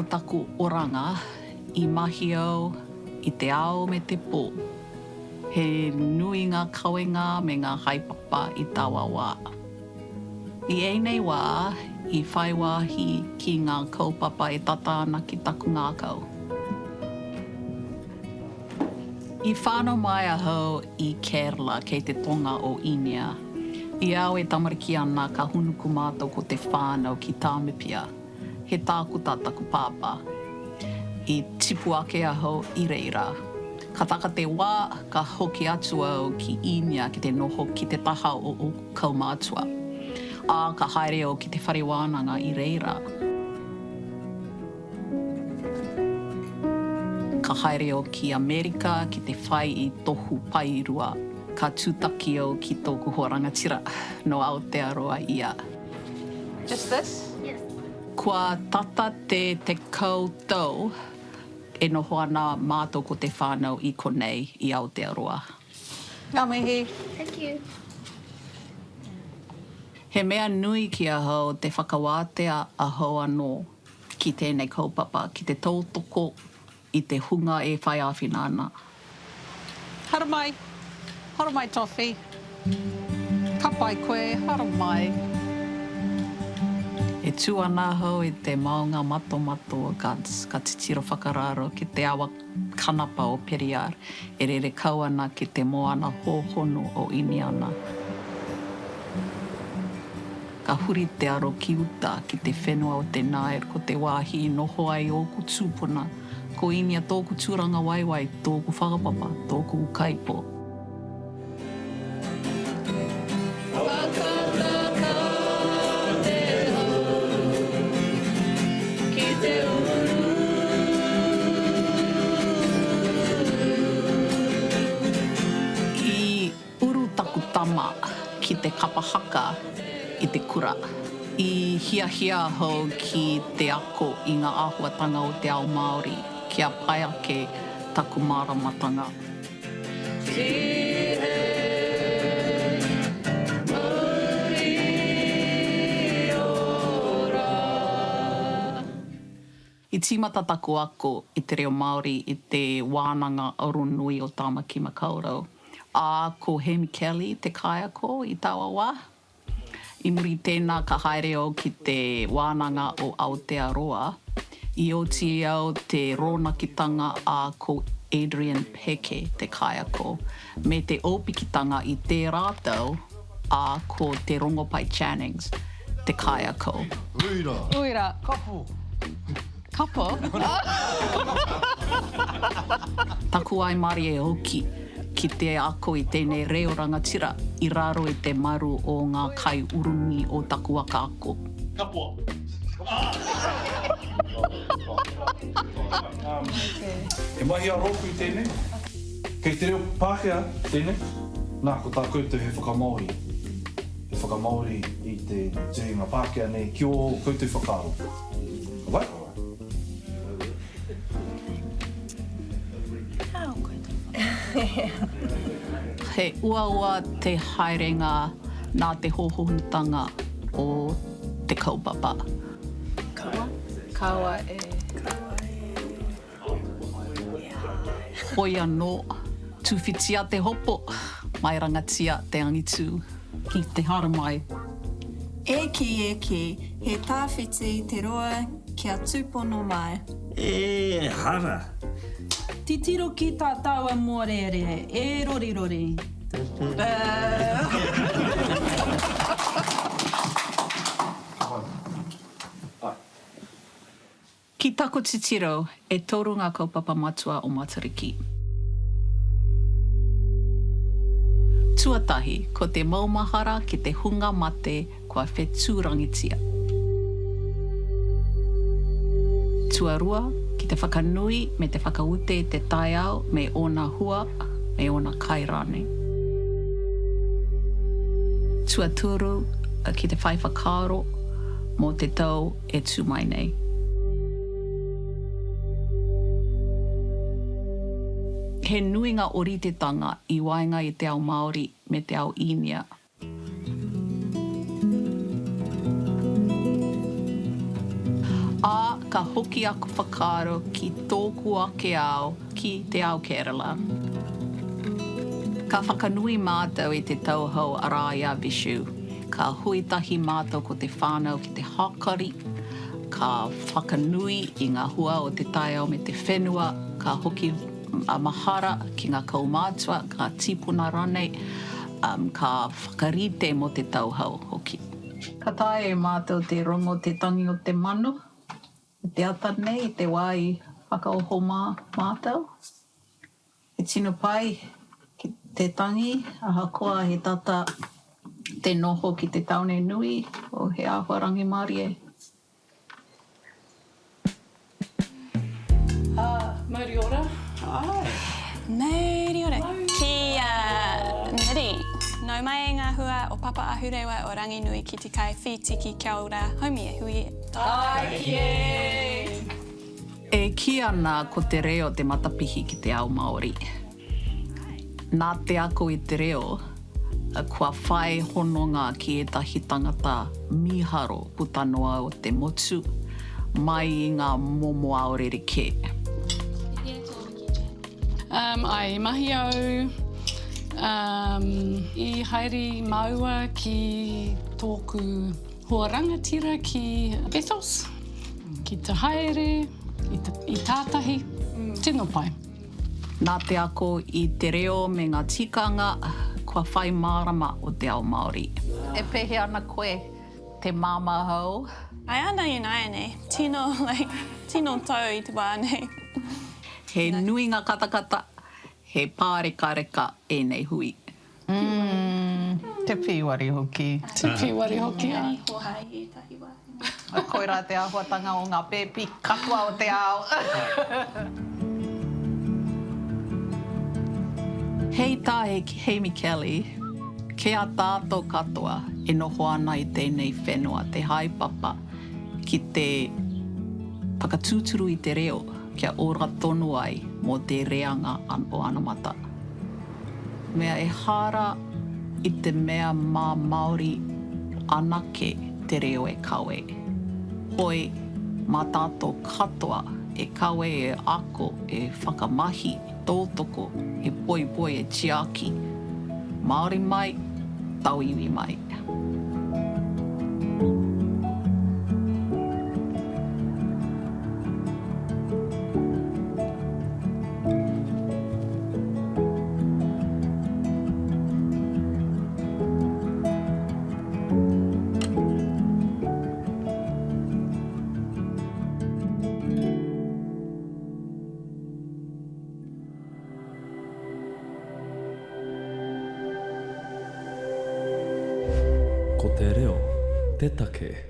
o taku oranga i mahi au i te ao me te pō. He nui ngā kawenga me ngā haepapa i taua wā. I ēnei wā i whai wāhi ki ngā kaupapa e tata ana ki taku ngākau. I whānau mai ahau i Kerala kei te tonga o Īnia. I a au e tamariki ana ka hūnuku mātou ko te whānau ki Tāmipia. He tākuta taku pāpā. I tipu ake ahau i reira. Ka taka te wā, ka hoki atu au ki Īnia ki te noho ki te taha o ōku kaumātua. Ā, ka haere au ki te whare wānanga i reira. Ka haere au ki Amerika ki te whai i tohu paerua. Ka tūtaki au ki tōku hoa rangatira, nō Aotearoa ia. Just this? Yes. Kua tata te 10 tau e noho ana mātou ko te whānau i konei i Aotearoa. Ngā mihi. Thank you. He mea nui ki ahau te whakawātea ahau anō ki tēnei kaupapa, ki te tautoko i te hunga e whai āwhina ana. Haramai! Haramai Toffee! Ka pai koe, haramai! E tū ana ahau i te maunga matomato o Gunns, ka titiro whakararo ki te awa kanapa o Periyar e rere kau ana ki te moana hōhonu o Iniana. Ka huri te aro ki uta, ki te whenua o te Nile, ko te wāhi i noho ai ōku tūpuna. Ko Īnia tōku tūrangawaewae, tōku whakapapa, tōku ūkaipō. Whakataka te hau ki te uru. I Uru taku tama ki te kapa haka i te kura. I hiahia ahau ki te ako i ngā āhuatanga o te ao Māori kia pai ake taku māramatanga. I tīmata taku ako i te reo Māori i te Wānanga Aronui o Tāmaki Makaurau, ā, ko Hemi Kelly te kaiako i taua wā. I muri i tēnā ka haere au ki te Wānanga o Aotearoa. I oti i au te rōnakitanga ā, ko Adrian Peke te kaiako, me te ōpikitanga i tērā tau, ā, ko Te Rongopai Channings te kaiako. Uira. Uira. Kapo. Kapo? Taku waimarie hoki ki te ako i tēnei reo rangatira i raro i te maru o ngā kaiurungi o taku waka ako. Kapoa. He mahi ā-rōpū tēnei. Kei te reo Pākehā tēnei. Nā, ko tā koutou he whakamāori, he whakamāori i te tuhinga Pākehā nei ki ō koutou whakaaro. Ka pai? He uaua te haerenga nā te hōhonutanga o te kaupapa. Kaua. Kaua e. Kaua e. Hoi anō, tūwhitia te hopo, mairangatia te angitū. Ki te haramai. E kī, e kī, he tāwhiti te roa kia tūpono mai. Ehara! Titiro ki tā tāua mōrearea, e rorirori. Ki taku titiro, e toru ngā kaupapa matua o Matariki. Tuatahi, ko te maumahara ki te hunga mate kua whetūrangitia. Tuarua, ki te whakanui me te whakaute i te taiao me ōna hua, me ōna kai rānei. Tuatoru, ki te whai whakaaro mō te tau e tū mai nei. He nui ngā ōritetanga i waenga i te ao Māori me te ao Īnia. Ā, Ka hoki aku whakaaro ki tōku ake ao, ki te ao Kerala. Ka whakanui mātou i te tau hou arā i a Vishu. Ka hui tahi mātou ko te whānau ki te hākari, ka whakanui i ngā hua o te taiao me te whenua, ka hoki a mahara ki ngā kaumātua, ngā tīpuna rānei, ka whakarite mō te tau hou hoki. Ka taea e mātou te rongo te tangi o te manu i te ata nei i te wā i whakaoho mātou. He tino pai ki te tangi ahakoa he tata te noho ki te taone nui o he āhua rangimārie. Mauri ora. Ae. Mauri ora. Ki a Neri. Nau mai e ngā hua o Papa Ahurewa o Ranginui ki te kai whītiki kia ora haumi e hui e. Tāiki e! E kī ana ko te reo te matapihi ki te ao Māori. Nā te ako i te reo, kua whai hononga ki ētahi tangata mīharo puta noa o te motu, mai i ngā momo ao rerekē. Um, I mahi au, um, i haere māua ki tōku hoa rangatira ki Bethells, ki te haere i, te, i tātahi, tino pai. Nā te ako i te reo me ngā tikanga, kua whai mārama o te ao Māori. E pēhea ana koe, te māmā hou? Ai ana ināianei, tino like, tino tau i te wā nei. He nui ngā katakata, he pārekareka ēnei hui. Umm, te pīwari hoki. Te pīwari hoki, āe. Koirā te āhuatanga o ngā pēpi katoa o te ao. Hei tā Hemi Kelly, Ki a tātou katoa e noho ana i tēnei whenua te haepapa ki te whakatūturu i te reo kia ora tonu ai mō te reanga o anamata. Mea ehara i te mea mā Māori anake te reo e kawe. Hoi, mā tātou katoa e kawe, e ako, e whakamahi, e tautoko, e poipoi, e tiaki. Māori mai, tauiwi mai. Ko te reo te take.